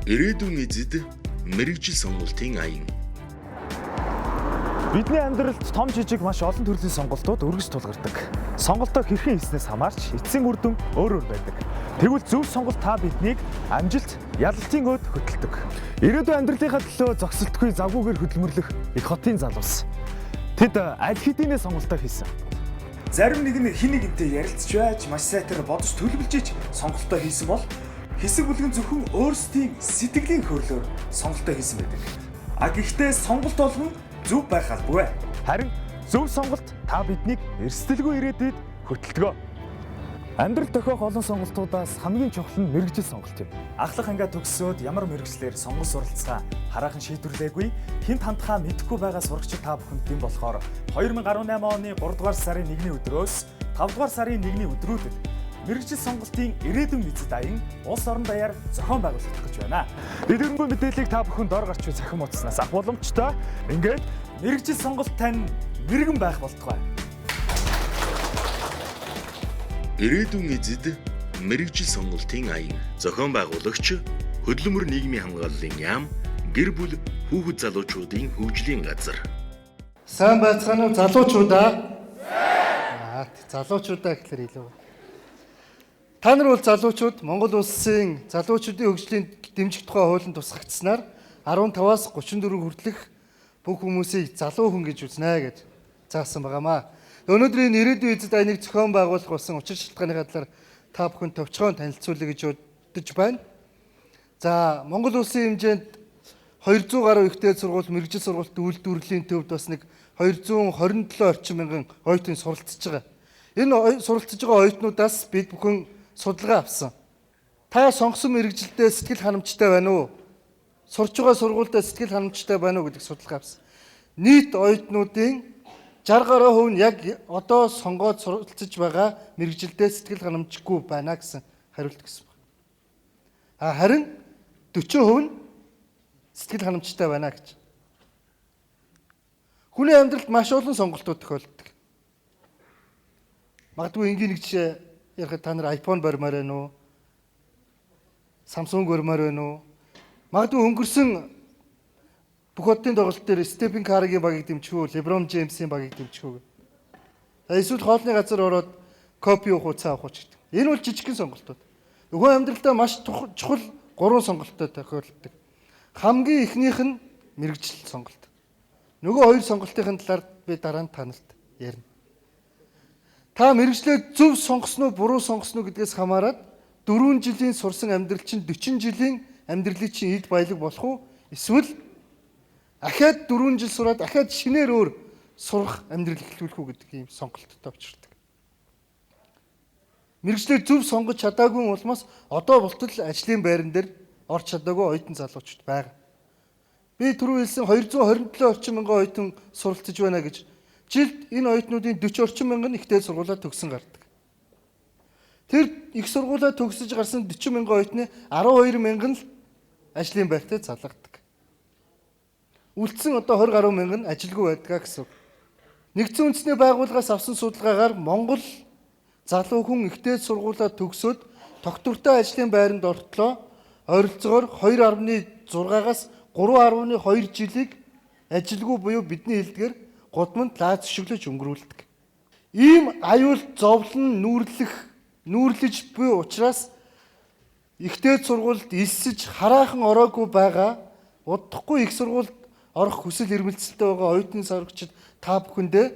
Ирээдүйн эзэд мэргэжил сонголтын аян. Бидний амьдралд том жижиг маш олон төрлийн сонголтууд өргөж тулгардаг. Сонголтоо хэрхэн хийснээс хамаарч эцсийн үр дүн өөр өөр байдаг. Тэгвэл зөв сонголт та биднийг амжилт, ялалтын өд хөтэлдэг. Ирээдүйн амьдралынхаа төлөө зогсолтгүй завгүйгээр хөдөлмөрлөх их хотын залуус. Тэд аль хэдийнэ сонголтоо хийсэн. Зарим нэг нь хин нэгэнтэй ярилцж байж маш сайтар бодож төлөвлөж сонголтоо хийсэн бол хэсэг бүлэг нь зөвхөн өөрсдийн сэтгэлийн хөдлөөр сонголтоо хийсэн байдаг. А гэхдээ сонголт болгон зөв байх албагүй. Харин зөв сонголт та биднийг эрсдэлгүй ирээдүйд хөтэлдэг. Амьдрал тохиох олон сонголтуудаас хамгийн чухал нь мэргэжил сонголт юм. Ахлах ангаа төгссөөд ямар мэргэжлээр сонгон суралцгаа хараахан шийдвэрлээгүй, хинт хандхаа мэдэхгүй байгаа сурагчид та бүхэнд юм болохоор 2018 оны 3 дугаар сарын 1-ний өдрөөс 5 дугаар сарын 1-ний өдрүүдэд мэргэжил сонголтын ирээдүйн эзэд аян улс орон даяар зохион байгуулагдах гэж байна. Дэлгэрэнгүй мэдээллийг та бүхэн дор гарч буй цахим хуудаснаас авах боломжтой. Ингээд мэргэжил сонголт тань мэрэгэн байх болтугай. Ирээдүйн эзэд мэргэжил сонголтын аян. Зохион байгуулагч Хөдөлмөр нийгмийн хамгааллын яам, гэр бүл хүүхэд залуучуудын хөгжлийн газар. Сайн байцгаана уу залуучуудаа? Аа, залуучуудаа гэхлээр илүү. Та нар бол залуучууд Монгол улсын залуучуудын хөгжлийн дэмжих тухай хуулийн тусгагдсанаар 15-аас 34 хүртэлх бүх хүмүүсийг залуу хүн гэж үзнэ гэж заасан байгаамаа. Өнөөдрийн ирээдүйн эзэд аяныг зохион байгуулах болсон учир шалтгааныхаа талаар та бүхэн товчхон танилцуулъя гэж бодож байна. За, Монгол улсын хэмжээнд 200 гаруй ихтэй сургууль, мэргэжил сургуульд үйлдвэрлэлийн төвд бас нэг 227 орчим мянган оюутан суралцж байгаа. Энэ суралцж байгаа оюутнуудаас бид бүхэн судалгаа авсан. Та сонгосон мэргэжилдээ сэтгэл ханамжтай байна уу? Сурч байгаа сургуульдаа сэтгэл ханамжтай байна уу гэдэг судалгаа авсан. Нийт оюутнуудын 60 гаруй хувь нь яг одоо сонгоод суралцж байгаа мэргэжилдээ сэтгэл ханамжгүй байна гэсэн хариулт өгсөн байна. А харин 40% нь сэтгэл ханамжтай байна гэж. Хүний амьдралд маш олон сонголтууд тохиолддог. Магадгүй энгийн нэг жишээ ярихад та нар iPhone барьмаар байна уу? Samsung барьмаар байна уу? Магадгүй өнгөрсөн бүх оддын тоглолт дээр Стефен Карригийн багийг дэмжих үү, LeBron James-ийн багийг дэмжих үү? За эсвэл хоолны газар ороод кофе уух уу, цай уух уу ч гэдэг. Энэ бол жижигхэн сонголтууд. Нөгөө амьдралдаа маш чухал гурван сонголттой тохиолддог. Хамгийн эхнийх нь мэргэжил сонголт. Нөгөө хоёр сонголтын талаар би дараа нь та нарт ярина. Та мэргэжлээ зөв сонгосон уу, буруу сонгосон уу гэдгээс хамаарат 4 жилийн сурсан амьдрал чинь 40 жилийн амьдралын чинь эд баялаг болох уу? Эсвэл ахиад 4 жил сураад ахиад шинээр өөр сурах амьдрал эхлүүлэх үү гэдэг ийм сонголттой учирдаг. Мэргэжлээ зөв сонгож чадаагүй улмаас одоо болтол ажлын байран дээр орч чадаагүй оюутан залуучууд байгаа. Би түрүү хэлсэн 227 орчим мянган оюутан суралцж байна гэж. Жилд энэ оюутнуудын 40 орчим мянган нь ихтэй сургуулаа төгсөн гардаг. Тэр их сургуулаа төгсөж гарсан 40 мянган оюутны 12 мянган л ажлын байртай залгадаг. Үлдсэн одоо 20 гаруй мянган нь ажилгүй байдгаа гэсэн. Нэгдсэн үндэсний байгууллагаас авсан судалгаагаар Монгол залуу хүн ихтэй сургуулаа төгсөөд тогтвортой ажлын байранд ортлоо ойролцоогоор 2.6-аас 3.2 жилийг ажилгүй буюу бидний хэлдгээр гудамд лаа зөшөглөж өнгөрүүлдэг. Ийм аюул зовлон нүүрлэж буй учраас ихтэй сургуульд элсэж хараахан ороогүй байгаа удахгүй их сургуульд орох хүсэл эрмэлзэлтэй байгаа оюутны сарвчид та бүхэндээ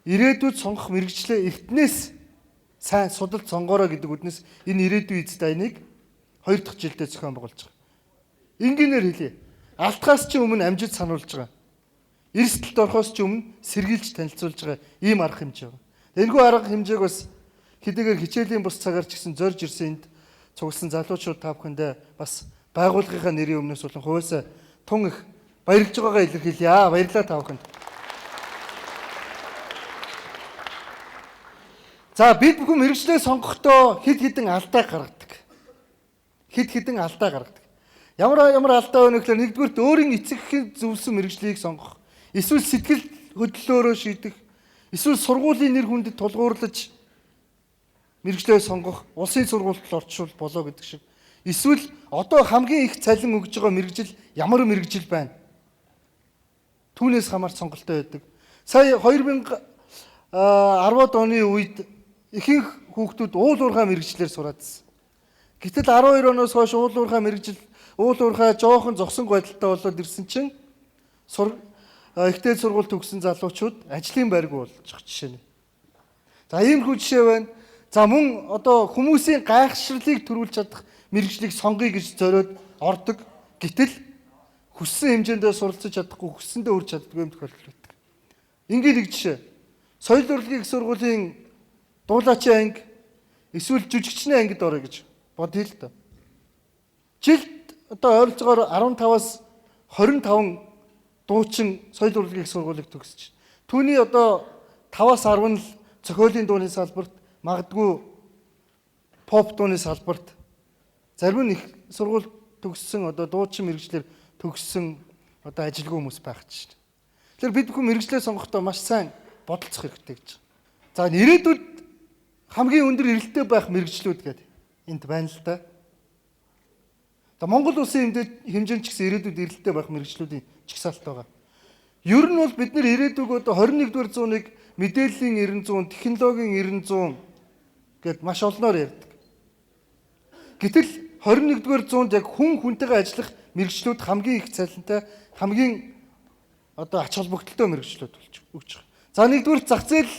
ирээдүйд сонгох мэргэжлээ эртнээс сайн судалж сонгоорой гэдэг үднэс энэ ирээдүйн эзэд аяныг 2 дахь жилдээ зохион байгуулж байгаа. Энгийнээр хэлье. Алтхаас ч өмнө амжид сануулж байгаа. Эрсдэлд орохоос ч өмнө сэргийлж танилцуулж байгаа ийм арга хэмжээ байна. Энэхүү арга хэмжээг бас хэдийгээр хичээлийн бус цагаар ч гэсэн зорж ирсэн энд цугласан залуучууд та бүхэндээ бас байгууллагынхаа нэрийн өмнөөс болон хувьяасаа тун их баярлж байгаагаа илэрхийлье. Баярлалаа та бүхэнд. За бид бүхэн мэргэжлээ сонгохдоо хэд хэдэн алдаа гаргадаг. Хэд хэдэн алдаа гаргадаг. Ямар ямар алдаа вэ гэхээр нэгдүгüүрт өөрийн эцэг эхийн зөвлөсөн мэргэжлийг сонгох. Эсвэл сэтгэл хөдлөлөөрөө шийдэх. Эсвэл сургуулийн нэр хүндэд тулгуурлаж мэргэжлээ сонгох, улсын сургуульд орчвол болоо гэдэг шиг. Эсвэл одоо хамгийн их цалин өгж байгаа мэргэжил ямар мэргэжил байна? Түүнээс хамаарч сонголтоо байдаг. Сая 2010-ад оны үед ихэнх хүүхдүүд уул уурхай мэргэжлээр сураадсэн. Гэтэл 12 оноос хойш уул уурхай мэргэжил уул уурхай жоохон зогсон байдалтай болоод ирсэн чинь ихтэй сургууль төгссөн залуучууд ажлын байргүй болж жишээ нь. За иймэрхүү жишээ байна. За мөн одоо хүмүүсийн гайхшрлыг төрүүлж чадах мэргэжлийг сонгоё гэж зориод ордог. Гэтэл хүссэн хэмжээндээ суралцаж чадахгүй, хүссэндээ үрж чаддаггүй юм тохиолдол байдаг. Энгийн нэг жишээ. Соёл урлагийн их сургуулийн дуулаачийн анги эсвэл жүжигчний ангид орё гэж бодъё л доо. Жилд одоо ойролцоогоор 15-аас 25 дуучин соёл урлагийн их сургуулийг төгсөж. Түүний одоо 5-аас 10 нь л зохиолын дууны салбарт, магадгүй поп дууны салбарт, зарим нь их сургууль төгссөн одоо дуучин мэргэжлээр төгссөн одоо ажилгүй хүмүүс байх чинь. Тэгэхээр бид бүхэн мэргэжлээ сонгохдоо маш сайн бодолцох хэрэгтэй гэж. За ирээдүйд хамгийн өндөр эрэлттэй байх мэргэжлүүд гэдэг энд байна л да. За Монгол улсын хэмжээнд ч гэсэн ирээдүйд эрэлттэй байх мэргэжлүүдийн жагсаалт байгаа. Ер нь бол бид нэр ирээдүг одоо 21-р зууныг мэдээллийн 90 зуун, технологийн 90 зуун гэд маш олноор ярьдаг. Гэтэл 21-р зуунд яг хүн хүнтэйгээ ажиллах мэргэжлүүд хамгийн их цалинтай, хамгийн одоо ач холбогдолтой мэргэжлүүд болж өгч байгаа. За нэгдүгээр зах зээл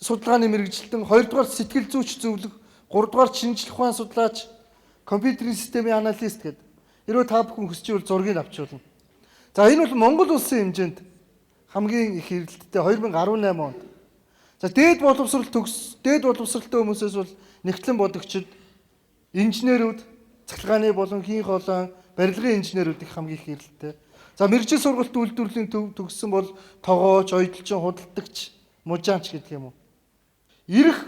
судалгааны мэргэжилтэн, хоёрдугаар сэтгэл зүйч зөвлөх, гуравдугаар шинжлэх ухаан судлаач, компьютерийн системийн аналист гэдэг. Хэрвээ та бүхэн хүсч ивэл зургийг авчулна. За энэ бол Монгол улсын хэмжээнд хамгийн их эрэлттэй 2018 онд. За дээд боловсрал төгс, дээд боловсралтай хүмүүсээс бол нэгтлэн бодогчид, инженерүүд, цахилгааны болон хийн хоолой, барилгын инженерүүд их хамгийн их эрэлттэй. За мэргэжил сургалт үйлдвэрлэлийн төв төгссөн бол тогооч, оёдолчин, худалдагч, мужаанч гэдэг юм уу. Ирэх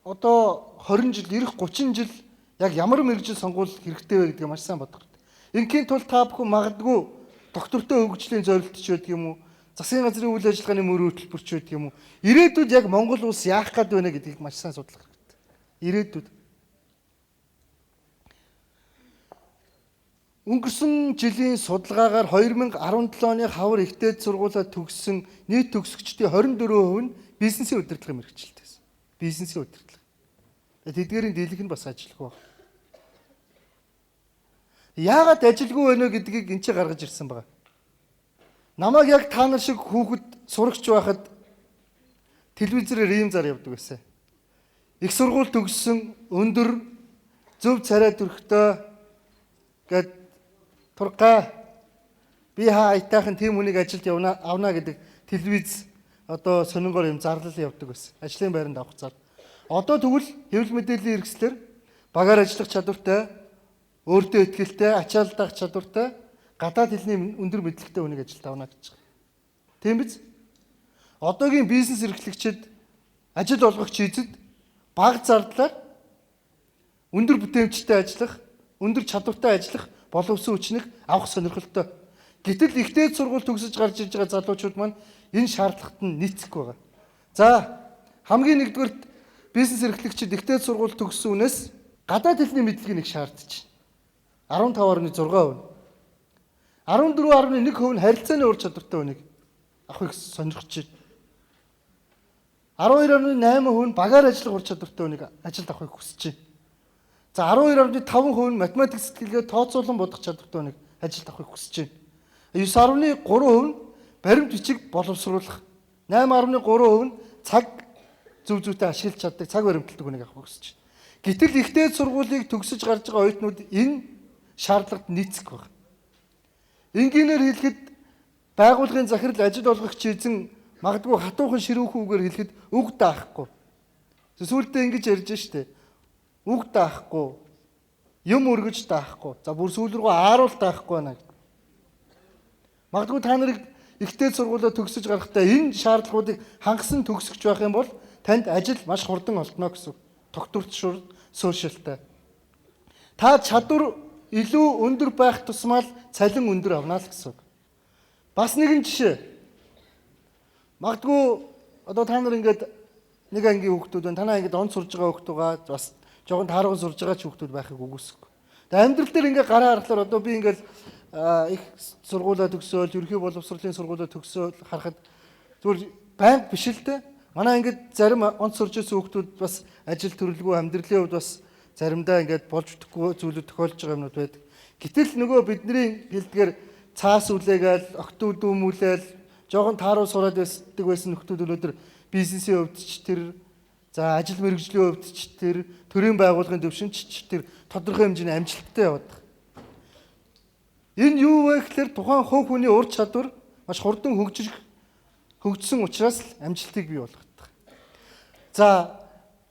одоо 20 жил, ирэх 30 жил яг ямар мэргэжил сонгуул хэрэгтэй вэ гэдгийг маш сайн бодох хэрэгтэй. Ингийн тулд та бүхэн магадгүй доктортой хөгжлийн зорилтч байдаг юм уу? Засгийн газрын үйл ажиллагааны мөр хөтөлбөрч байдаг юм уу? Ирээдүйд яг Монгол улс яах гээд байна гэдгийг маш сайн судлах хэрэгтэй. Ирээдүйд өнгөрсөн жилийн судалгаагаар 2017 оны хавар их дээд сургуулиа төгссөн нийт төгсөгчдийн 24% нь бизнесийн удирдлагын мэргэжилтэй байсан. Бизнесийн удирдлага. Тэдгээрийн дийлэх нь бас ажилгүй байна. Яагаад ажилгүй байна вэ гэдгийг энэ ч гаргаж ирсэн байгаа. Намайг яг та нар шиг хүүхэд сурагч байхад телевизээр ийм зар явдаг байсан. Их сургууль төгссөн өндөр зөв царай төрхтэй гэд тургаа би хаа аятайхан тийм хүнийг ажилд явна авна гэдэг телевиз одоо сонингоор юм зарлал явдаг байсан. Ажлын байранд авах зар. Одоо тэгвэл хэвлэл мэдээллийн хэрэгслэр багаар ажиллах чадвартай, өөртөө ихтэй, ачаалдаах чадвартай, гадаад хэлний өндөр мэдлэгтэй хүнийг ажилд авна гэж байгаа. Тийм биз? Одоогийн бизнес эрхлэгчид, ажил олгогч эзэд бага зардлаар өндөр бүтээмжтэй ажиллах, өндөр чадвартай ажиллах боловсон хүчнийг авах сонирхолтой. Гэтэл их дээд сургууль төгсөж гарч ирж байгаа залуучууд маань энэ шаардлагат нь нийцэхгүй байгаа. За хамгийн нэгдүгээрт бизнес эрхлэгчид их дээд сургууль төгссөн хүнээс гадаад хэлний мэдлэгийг нэг шаардж байна. 15.6%. 14.1% нь харилцааны ур чадвартай хүнийг авахыг сонирхож байна. 12.8% нь багаар ажиллах ур чадвартай хүнийг ажилд авахыг хүсэж байна. За 12.5% нь математик сэтгэлгээ тооцоолон бодох чадвартай хүнийг ажилд авахыг хүсэж байна. 9.3% нь баримт бичиг боловсруулах, 8.3% нь цаг зөв зүйтэй ашиглаж чаддаг, цаг баримталдаг хүнийг авахыг хүсэж байна. Гэтэл их дээд сургуулийг төгсөж гарч байгаа оюутнууд энэ шаардлагад нийцэхгүй байна. Энгийнээр хэлэхэд байгууллагын захирал ажил олгогч эзэн магадгүй хатуухан ширүүхэн үгээр хэлэхэд үг даахгүй. Сүүлдээ ингэж ярьж штэ. Үг даахгүй, юм өргөж даахгүй. За бүр сүүл рүү ааруул даахгүй байна. Магадгүй та нарыг их дээд сургуулиа төгсөж гарахдаа энэ шаардлагуудыг хангасан төгсөгч байх юм бол танд ажил маш хурдан олдно гэсэн. Тогтворт суурьшилтай. Та чадвар илүү өндөр байх тусмаа л цалин өндөр авна л гэсэн. Бас нэгэн жишээ. Магадгүй одоо та нар ингээд нэг ангийн хүүхдүүд байна. Танай ангид он сурж байгаа хүүхд байгаа. Бас Жохон таарган сурж байгаа ч хүүхдүүд байхыг үгүйсэхгүй. Тэгээ амьдрал дээр ингээ гараа харахлаар одоо би ингээл их сургуулаа төгсөөл, ерөнхий боловсролын сургуулаа төгсөөл харахад зүгээр байнга биш л дээ. Манай ингээд зарим онц сурж байсан хүүхдүүд бас ажил төрөлгүй амьдралын хувьд бас заримдаа ингээд болж өгөхгүй зүйлүүд тохиолж байгаа юмнууд байдаг. Гэтэл нөгөө бидний хэлдгээр цаас үлээгээл, октод дүүмүүлээл, жоохон тааруу сураад байсан нөхдүүд өнөөдөр бизнесийн хувьд ч тэр, за ажил мэргэжлийн хувьд ч тэр, төрийн байгууллагын төвшөнд ч тэр тодорхой хэмжээний амжилттай яваад байгаа. Энэ юу вэ гэхээр тухайн хувь хүний ур чадвар маш хурдан хөгжсөн учраас л амжилтыг бий болгодог. За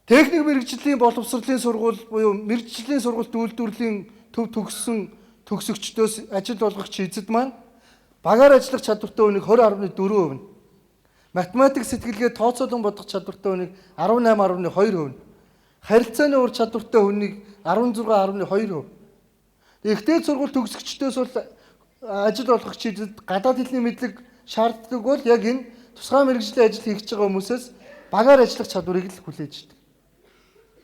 техник мэргэжлийн боловсролын сургууль буюу мэргэжлийн сургуульд үйлдвэрлэлийн төв төгссөн төгсөгчдөөс ажил олгогч эзэд маань багаар ажиллах чадвартай хүнийг 20.4%, математик сэтгэлгээ тооцоолон бодох чадвартай хүнийг 18.2%, харилцааны ур чадвартай хүнийг 16.2%. Ихтэй сургууль төгсөгчдөөс бол ажил олгогч эзэд гадаад хэлний мэдлэг шаарддаг бол яг энэ тусгай мэргэжлийн ажил хийж байгаа хүмүүсээс багаар ажиллах чадварыг л хүлээж идэг.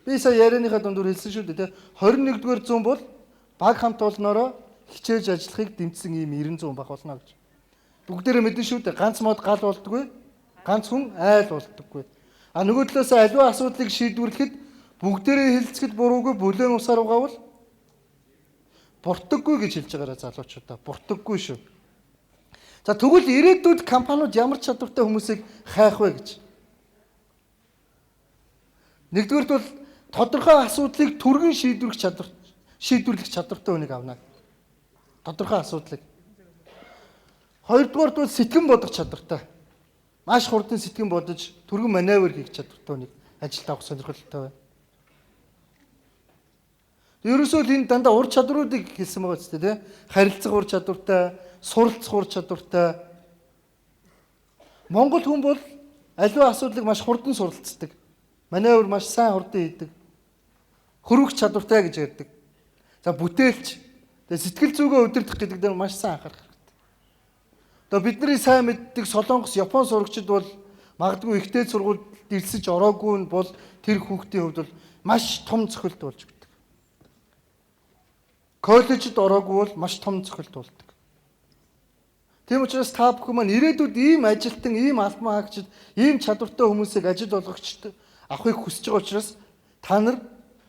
Би сая ярианыхаа дундуур хэлсэн шүү дээ, 21-р зуун бол баг хамт олноороо хичээж ажиллахыг дэмжсэн ийм 90 зуун байх болно гэж. Бүгдээрээ мэдэн шүү дээ. Ганц мод гал болдгоо, ганц хүн айл болдоггүй. А нөгөө талаас аливаа асуудлыг шийдвэрлэхэд бүгдээрээ хэлцэхэд буруугүй бүлээн усаар угаавал буртаггүй гэж хэлж байгаараа залуучуудаа. Буртаггүй шүү. За тэгвэл ирээдүйд компаниуд ямар чадвартай хүмүүсийг хайх вэ гэж. Нэгдүгээрт бол тодорхой асуудлыг түргэн шийдвэрлэх чадвартай хүнийг авна. Тодорхой асуудлыг. Хоёрдугаарт бол сэтгэн бодох чадвартай. Маш хурдан сэтгэн бодож түргэн маневр хийх чадвартай хүнийг ажилд авах сонирхолтой байна. Ерөөсөө л энэ дандаа ур чадруудыг хэлсэн байгаа ч тийм, харилцах ур чадвартай, суралцах ур чадвартай. Монгол хүн бол аливаа асуудлыг маш хурдан суралцдаг. Маневр маш сайн хурдан хийдэг. Хөрвөх чадвартай гэж ярьдаг. За бүтээлч, тэгээ сэтгэл зүгээ удирдах гэдэг дээр маш сайн анхаарах хэрэгтэй. Одоо бидний сайн мэддэг Солонгос, Япон сурагчид бол магадгүй ихтэй сургуульд элсэж ороогүй нь бол тэр хүүхдийн хувьд бол маш том цохилт болж өгдөг. Коллежид ороогүй бол маш том цохилт болдог. Тийм учраас та бүхэн маань ирээдүйд ийм ажилтан, ийм албан хаагчид, ийм чадвартай хүмүүсийг ажил олгогчд авахыг хүсэж байгаа учраас та нар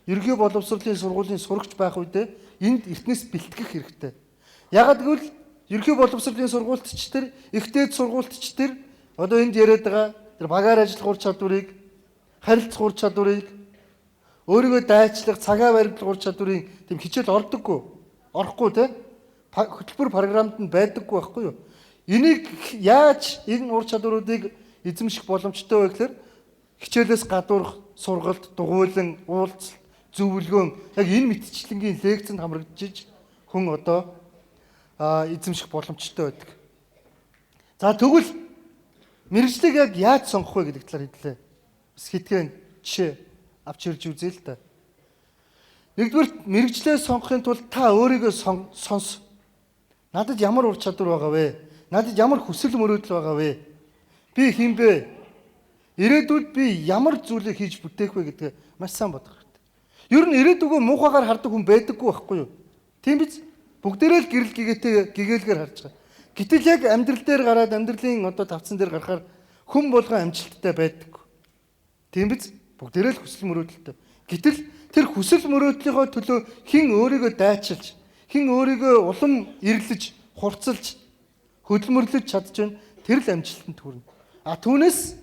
ерөнхий боловсролын сургуулийн сурагч байх үедээ энд эртнээс бэлтгэх хэрэгтэй. Ягаад гэвэл ерөнхий боловсролын сургуульд ч тэр, их дээд сургуульд ч тэр одоо энд яриад байгаа тэр багаар ажиллах ур чадварыг, харилцах ур чадварыг, өөрийгөө дайчлах, цагаа баримтлах ур чадварын тийм хичээл ордоггүй. Орохгүй те. Хөтөлбөр програмд нь байдаггүй байхгүй юу? Энийг яаж энэ ур чадваруудыг эзэмших боломжтой вэ гэхээр хичээлээс гадуурх сургалт, дугуйлан, уулзалт, зөвлөгөөн яг энэ мэтчлэнгийн лекцэнд хамрагдаж хүн одоо эзэмших боломжтой байдаг. За тэгвэл мэргэжлийг яг яаж сонгох вэ гэдэг талаар хэллээ. Бас хэдхэн жишээ авч ирж үзье л да. Нэгдүгээр мэргэжлээ сонгохын тулд та өөрийгөө сонс. Надад ямар ур чадвар байгаа вэ? Надад ямар хүсэл мөрөөдөл байгаа вэ? Би хэн бэ? Ирээдүйд би ямар зүйлийг хийж бүтээх вэ гэдгээ маш сайн бодох хэрэгтэй. Ер нь ирээдүгөө муухайгаар хардаг хүн байдаггүй байхгүй юу? Тийм биз? Бүгдээрээ л гэрэл гэгэлгээр харж байгаа. Гэтэл яг амьдрал дээр гараад амьдралын одоо тавцан дээр гарахаар хүн болгон амжилттай байдаг. Тийм биз? Бүгдээрээ л хүсэл мөрөөдөлтэй. Гэтэл тэр хүсэл мөрөөдлийнхөө төлөө хэн өөрийгөө дайчилж, хэн өөрийгөө улам эрлэж, хурцлж, хөдөлмөрлөж чадчихвэн тэр л амжилтанд хүрнэ. А түүнээс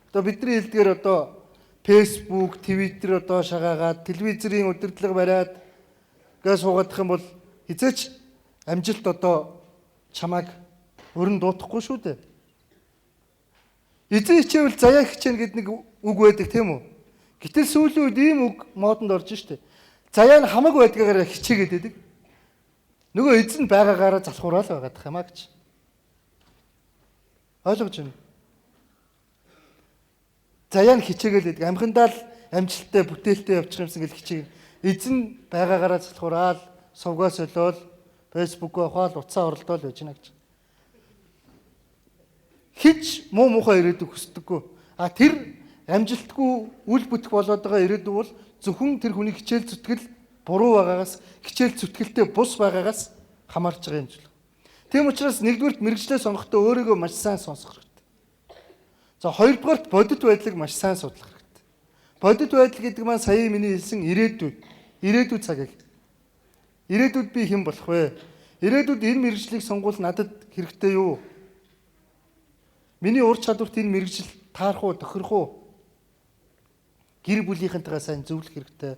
одоо бидний хэлдгээр одоо Facebook, Twitter одоо шагаагаад, телевизэрийн удирдлага бариад гээ суугаадах юм бол хизээч амжилт одоо чамайг өрн дуутахгүй шүү дээ. Эзэн хичээвэл заяа хичээнэ гэдэг нэг үг байдаг тийм үү? Гэтэл сүүлийн үед ийм үг модонд орж штэ. Заяа нь хамаг байдгаараа хичээгээд байдаг. Нөгөө эзэн байгаагаараа залхуураа л байгаадах юм а гэж. Ойлгож байна уу? Заяа нь хичээгээл байдаг. Амхандаа л амжилттай бүтээлтэй явчих юмсан гэл хичээг. Эзэн байгаагаараа залхуураа л сувгаа солиол Facebook-оо ухаал утсаа оролдоол байж гэнэ гэж. Хич муу муухай ирээдүг хүсдэггүй. А тэр амжилтгүй үл бүтэх болоод байгаа ирээдүг бол Зөвхөн тэр хүний хичээл зүтгэл буруу байгаагаас, хичээл зүтгэлтэй бус байгаагаас хамаарч байгаа юм зүйл. Тийм учраас нэгдүгээрт мэргэжлээ сонгохдоо өөрийгөө маш сайн сонсох хэрэгтэй. За, хоёрдугаарт бодит байдлыг маш сайн судлах хэрэгтэй. Бодит байдал гэдэг маань сая миний хэлсэн ирээдүй. Ирээдүй цагийг. Ирээдүйд би хэн болох вэ? Ирээдүйд энэ мэргэжлийг сонгуул надад хэрэгтэй юу? Миний ур чадварт энэ мэргэжил таарах уу, тохирох уу? Гэр бүлийнхэнтэйгээ сайн зөвлөх хэрэгтэй.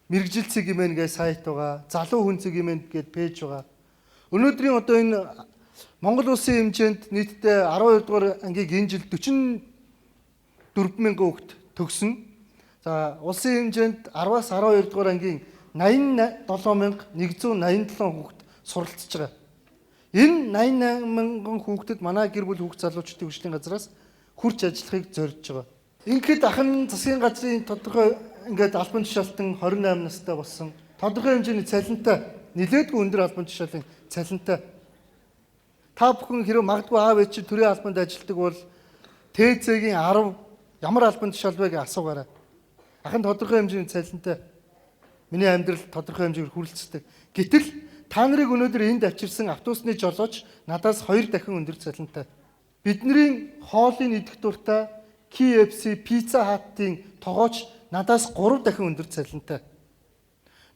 Мэргэжил цэг имэн гэж сайт байгаа. Залуу хүн цэг имэн гэж пэйж байгаа. Өнөөдрийн одоо энэ Монгол улсын хэмжээнд нийтдээ 12 дугаар ангийг энэ жил 44 мянган хүүхэд төгснө. За, улсын хэмжээнд 10-аас 12 дугаар ангийн 87,187 хүүхэд суралцж байгаа. Энэ 88 мянган хүүхдэд манай гэр бүл хүүхд залуучдын хөгжлийн газраас хүрч ажиллахыг зорж байгаа. Ингээд ахын засгийн газрын тодорхой ингээд албан тушаалтан 28 настай болсон. Тодорхой хэмжээний цалинтай, нэлээдгүй өндөр албан тушаалын цалинтай. Та бүхэн хэрэг магадгүй аав ээж чинь төрийн албанд ажилладаг бол ТЦ-гийн 10 ямар албан тушаал вэ гэж асуугаарай. Ахын тодорхой хэмжээний цалинтай. Миний амьдрал тодорхой хэмжээгээр хүрэлцдэг. Гэтэл та нарыг өнөөдөр энд авчирсан автобусны жолооч надаас 2 дахин өндөр цалинтай. Бидний хоолыг идэх дуртай KFC, Pizza Hut-ын тогооч надаас 3 дахин өндөр цалинтай.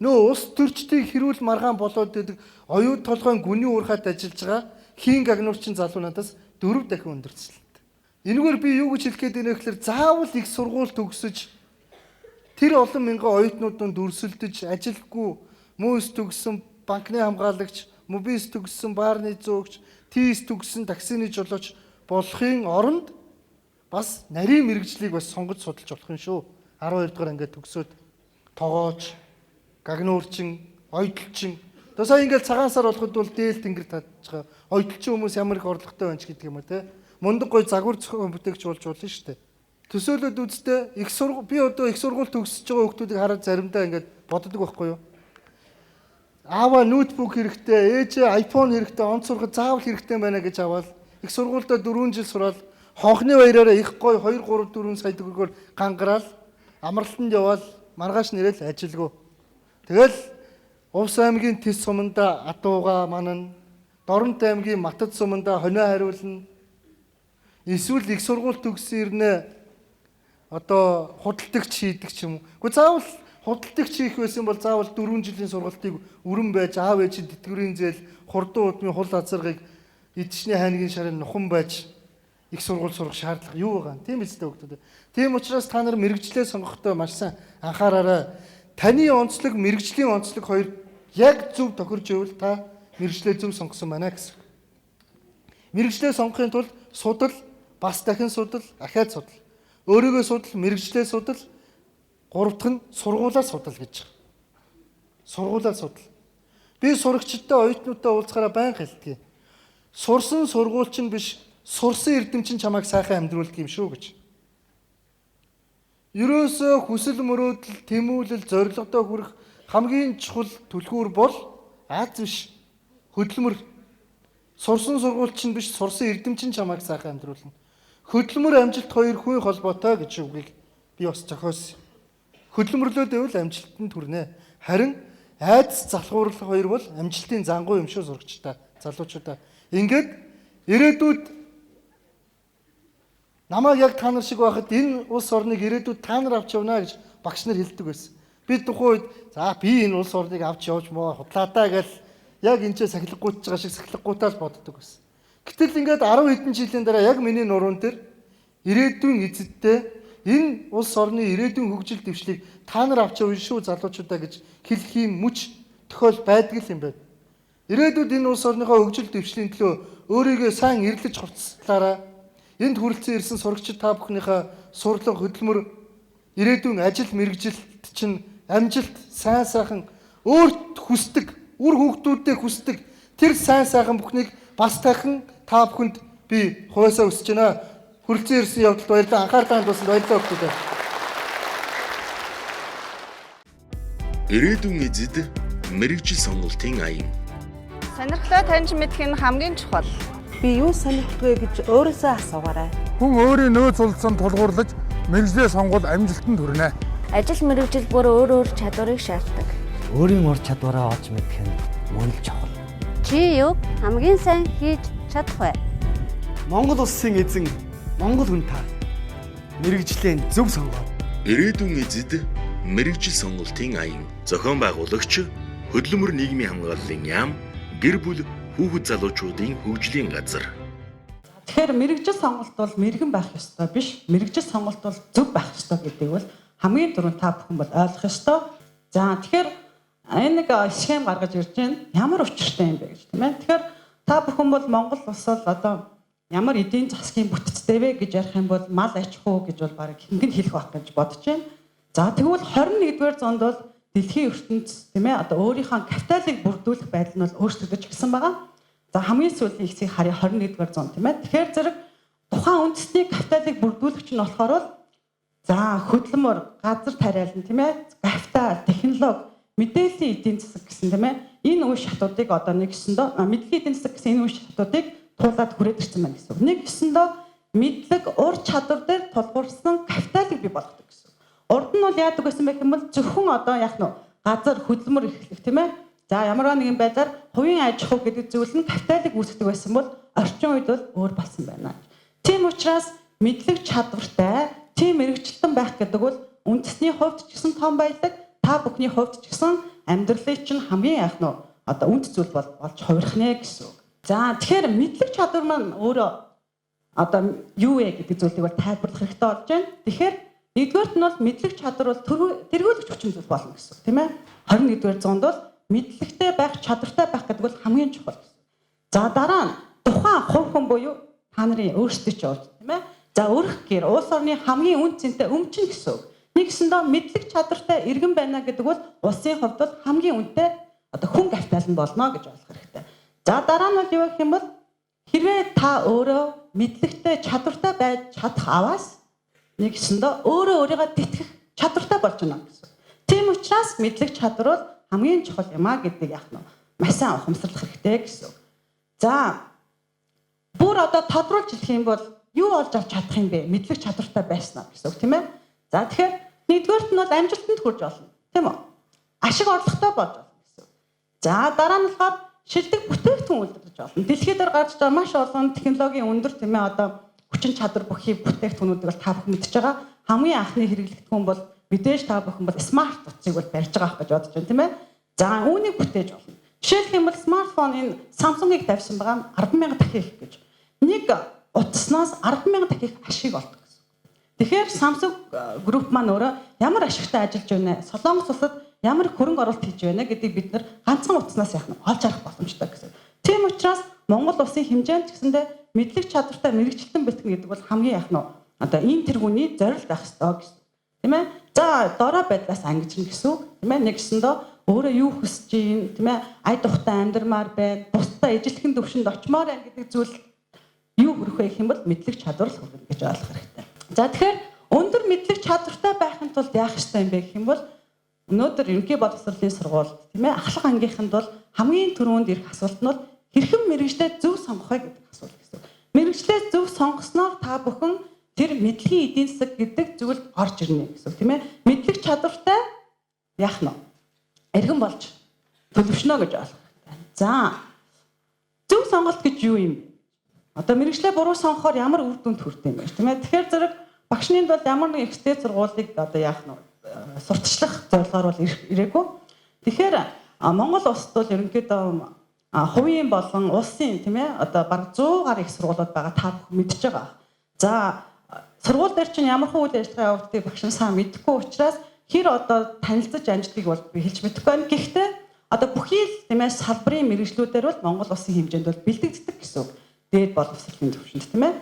Нөө улс төрчдийг хэрүүл маргаан болоод байдаг оюун толгойн гүний уурхайд ажиллаж байгаа хийн гагнуурчин залуу надаас 4 дахин өндөр цалинтай. Энэгээр би юу гэж хэлэх гээд байна вэ гэхээр заавал их сургууль төгсөж тэр олон мянган оюутнууд донд өрсөлдөж ажилгүй мөс төгссөн банкны хамгаалагч, мобис төгссөн баарны зөөгч, тийс төгссөн таксины жолооч болохын оронд бас нарийн мэргэжлийг бас сонгож судалж болох юм шүү. 12 дугаар ангиад төгсөөд тогооч, гагнуурчин, ойдолчин. Одоо сая ингээл цагаан сар болоход бол дээл тэнгэр татж байгаа. Ойдолчин хүмүүс ямар их орлоготой байна ч гэдэг юм уу те. Мундаг гой загвар зохион бүтээгч болж болно шүү дээ. Төсөөлөд үзтээ их сургууль би одоо их сургууль төгсөж байгаа хүмүүсийг хараад заримдаа ингээд боддог байхгүй юу? Аава ноутбук хэрэгтэй, ээжээ iPhone хэрэгтэй, онц сургал заавал хэрэгтэй байна гэж аваад их сургуульдаа 4 жил сураад хонхны баяраараа их гой 2 3 4 сая төгрөгөөр гангараал амралтанд яваал маргааш нэрэл ажилгүй. Тэгэл Увс аймгийн Тэс суманда адууга манана, Дорнот аймгийн Матад суманда хонио хариулна. Эсвэл их сургууль төгссөн ирнэ одоо худалдагч хийдэг ч юм уу. Гэхдээ заавал худалдагч хийх байсан бол заавал 4 жилийн сургалтыг өрөн байж аав ээжийн тэтгэврийн зээл хурдан удмын хул азаргыг эдшний хайнгийн шарын нухан байж их сургууль сурах шаардлага юу байгаа юм? Тийм биз дээ хүмүүс. Тийм учраас та нар мэргэжлээ сонгохдоо маш сайн анхаараарай. Таны онцлог, мэргэжлийн онцлог хоёр яг зөв тохирж байвал та мэргэжлээ зөв сонгосон байна гэсэн. Мэргэжлээ сонгохын тулд судал, бас дахин судал, ахиад судал. Өөрийгөө судал, мэргэжлээ судал, гурав дахь нь сургуулаа судал гэж байгаа. Сургуулаа судал. Би сурагчидтай, оюутнуудтай уулзахаараа байнга хэлдэг. Сурсан сургууль чинь биш, сурсан эрдэм чинь чамайг сайхан амьдруулдаг юм шүү гэж. Ерөөсөө хүсэл мөрөөдөл, тэмүүлэл, зорилгодоо хүрэх хамгийн чухал түлхүүр бол аз биш, хөдөлмөр. Сурсан сургууль чинь биш, сурсан эрдэм чинь чамайг сайхан амьдруулна. Хөдөлмөр амжилт хоёр хүн холбоотой гэж үгийг би бас зохиосон. Хөдөлмөрлөөд байвал амжилтанд хүрнэ. Харин айдас залхуурлах хоёр бол амжилтын зангуй юм шүү сурагчдаа, залуучуудаа. Ингээд ирээдүйд намайг яг та нар шиг байхад энэ улс орныг ирээдүйд та нар авч явна гэж багш нар хэлдэг байсан. Би тухайн үед за би энэ улс орныг авч явж моо худлаадаа гэж яг энэ ч сахилгагүйч байгаа шиг сахилгагуйтаа л боддог байсан. Гэтэл ингээд 10 хэдэн жилийн дараа яг миний нуруунд дээр ирээдүйн эзэдтэй энэ улс орны ирээдүйн хөгжил дэвшлийг та нар авч явна шүү залуучуудаа гэж хэлэх юм мөч тохиол байдаг юм байна. Ирээдүйд энэ улс орныхоо хөгжил дэвшлийн төлөө өөрийгөө сайн эрлэж хувцаслаараа энд хүрэлцэн ирсэн сурагчид та бүхнийхээ сурлага, хөдөлмөр, ирээдүйн ажил мэргэжилт чинь амжилт, сайн сайхан өөрт хүсдэг, үр хүүхдүүдээ хүсдэг тэр сайн сайхан бүхнийг бас дахин та бүхэнд би хувьяасаа хүсэж байна. Хүрэлцэн ирсэн явдалд баярлалаа. Анхаарлаа хандуулсанд баярлалаа хүмүүстээ. Ирээдүйн эзэд мэргэжил сонголтын аян. Сонирхлоо таньж мэдэх нь хамгийн чухал. Би юу сонирхдаг вэ гэж өөрөөсөө асуугаарай. Хүн өөрийн нөөц улцанд тулгуурлаж Мэргэжлээ сонгол амжилтанд хүрнэ. Ажил мэргэжил бүр өөр өөр чадварыг шаарддаг. Өөрийн ур чадвараа олж мэдэх нь мөн л чухал. Чи юг хамгийн сайн хийж чадах вэ? Монгол улсын эзэн Монгол хүн та. Мэргэжлээ зөв сонгоо. Ирээдүйн эзэд мэргэжил сонголтын аян. Зохион байгуулагч Хөдөлмөр нийгмийн хамгааллын яам, гэр бүл хүүхэд залуучуудын хөгжлийн газар. Тэгэхээр мэргэжил сонголт бол мэрэгэн байх ёстой биш. Мэргэжил сонголт бол зөв байх ёстой гэдгийг бол хамгийн түрүүнд та бүхэн бол ойлгох ёстой. За, тэгэхээр энэ нэг схем гаргаж ирж байна. Ямар учиртай юм бэ гэж, тийм ээ. Тэгэхээр та бүхэн бол Монгол улс бол одоо ямар эдийн засгийн бүтцтэй вэ гэж ярих юм бол мал аж ахуй гэж бол бараг ихэнх нь хэлэх байх гэж бодож байна. За, тэгвэл 21-р зуунд бол дэлхийн ертөнц, тийм ээ, одоо өөрийнхөө капиталыг бүрдүүлэх байдал нь бол өөрчлөгдөж эхэлсэн байгаа. За, хамгийн сүүлийн хэсгийг харъя, 21-р зуун, тийм ээ. Тэгэхээр зэрэг тухайн үндэсний капиталыг бүрдүүлэгч нь болохоор бол за хөдөлмөр, газар тариалан, тийм ээ, капитал, технологи, мэдээллийн эдийн засаг гэсэн, тийм ээ, энэ үе шатуудыг одоо нэг ёсондоо мэдлэгийн эдийн засаг гэсэн энэ үе шатуудыг туулаад хүрээд ирсэн байна гэсэн үг. Нэг ёсондоо мэдлэг, ур чадвар дээр тулгуурсан капиталыг бий болгодог гэсэн. Урд нь бол яадаг байсан байх юм бол зөвхөн одоо яах нь газар, хөдөлмөр эрхлэх, тийм ээ. За, ямар нэгэн байдлаар хувийн аж ахуй гэдэг зүйл нь капиталыг үүсгэдэг байсан бол орчин үед бол өөр болсон байна. Тийм учраас мэдлэг чадвартай, тийм мэргэжилтэн байх гэдэг бол үндэсний хувьд ч гэсэн том баялаг, та бүхний хувьд ч гэсэн амьдралын чинь хамгийн яах нь одоо үнд зүйл болж хувирах нэ гэсэн үг. За, тэгэхээр мэдлэг чадвар маань өөрөө одоо юу вэ гэдэг зүйлийг бол тайлбарлах хэрэгтэй болж байна. Тэгэхээр нэгдүгээрт нь бол мэдлэг чадвар бол тэргүүлэгч хүчин зүйл болно гэсэн үг, тийм ээ. 21-р зуунд бол мэдлэгтэй байх, чадвартай байх гэдэг бол хамгийн чухал гэсэн. За, дараа нь тухайн хувь хүн буюу та нарын өөрсдөө ч болж, тийм ээ. За, өрх гэр улс орны хамгийн үн цэнтэй өмчин гэсэн үг. Нэгсэндээ мэдлэг чадвартай иргэн байна гэдэг бол улсын хувьд бол хамгийн үнэтэй одоо хүн капитал нь болно гэж ойлгох хэрэгтэй. За, дараа нь бол юу гэх юм бол хэрвээ та өөрөө мэдлэгтэй, чадвартай байж чадах аваас нэгсэндээ өөрөө өөрийгөө тэтгэх чадвартай болж байна гэсэн. Тийм учраас мэдлэг чадвар бол хамгийн чухал юм а гэдгийг яах нь маш сайн ухамсарлах хэрэгтэй гэсэн үг. За, бүр одоо тодруулж хэлэх юм бол юу олж авч чадах юм бэ? Мэдлэг чадвартай байснаа гэсэн үг, тийм ээ. За, тэгэхээр нэгдүгээрт нь бол амжилтанд хүрч болно, тийм үү? Ашиг орлоготой болж болно гэсэн үг. За, дараа нь болохоор шилдэг бүтээгдэхүүн үйлдвэрлэж болно. Дэлхийд дээр гарч байгаа маш олон технологийн өндөр, тийм ээ, одоо хүчин чадвар бүхий бүтээгдэхүүнүүдийг бол та бүхэн мэдж байгаа. Хамгийн анхны хэрэглэгдэхүүн бол мэдээж та бүхэн бол смарт утсыг бол барьж байгаа гэж бодож байна, тийм ээ. За, үүнийг бүтээж болно. Жишээлх юм бол смартфон энэ Samsung-ыг тавьсан байгаа 10,000 дахин их гэж. Нэг утаснаас 10,000 дахин их ашиг олдог гэсэн. Тэгэхээр Samsung Group маань өөрөө ямар ашигтай ажиллаж байна, Солонгос улсад ямар хөрөнгө оруулалт хийж байна гэдгийг бид нар ганцхан утаснаас яах нь олж харах боломжтой гэсэн. Тийм учраас Монгол улсын хэмжээнд ч гэсэндээ мэдлэг чадвартай мэргэжилтэн бэлтгэн гэдэг бол хамгийн яах нь одоо ийм тэргүүний зорилт байх ёстой гэсэн. Тийм ээ. За, дорой байдлаас ангижна гэсэн үг. Тийм ээ. Нэгсэндээ өөрөө юу хүсэж чинь, тийм ээ, ая тухтай амьдрмаар байна, бусдаа ижилхэн төвшөнд очимоор байна гэдэг зүйл юу хүрэх вэ гэх юм бол мэдлэг чадвар л хүрнэ гэж ойлгох хэрэгтэй. За, тэгэхээр өндөр мэдлэг чадвартай байхын тулд яах ёстой юм бэ гэх юм бол өнөөдөр ерөнхий боловсролын сургуульд, тийм ээ, ахлах ангийнханд бол хамгийн түрүүнд ирэх асуулт нь бол хэрхэн мэргэжлээ зөв сонгох вэ гэдэг асуулт гэсэн. Мэргэжлээ зөв сонгосноор та бүхэн тэр мэдлэгийн эдийн засаг гэдэг зүйлд орж ирнэ гэсэн үг, тийм ээ. Мэдлэг чадвартай яах нь эргэн болж төлөвшнө гэж ойлгох хэрэгтэй. За, зөв сонголт гэж юу юм бэ? Одоо мэргэжлээ буруу сонгохоор ямар үр дүнд хүрдэг юм бэ, тийм ээ. Тэгэхээр зэрэг багшнынд бол ямар нэг ихтэй сургуулийг одоо яах нь сурталчлах зорилгоор бол ирээгүй. Тэгэхээр Монгол улсад бол ерөнхийдөө хувийн болон улсын, тийм ээ, одоо бараг 100 гаруй их сургуулиуд байгаа, та бүхэн мэдж байгаа. За, сургууль дээр чинь ямар үйл ажиллагаа явагддгийг багш нь сайн мэдэхгүй учраас хэр одоо танилцаж амждгийг бол би хэлж мэдэхгүй байна. Гэхдээ одоо бүхий л, тийм ээ, салбарын мэргэжлүүдээр бол Монгол улсын хэмжээнд бол бэлтгэгддэг гэсэн үг. Дээд боловсролын түвшинд, тийм ээ.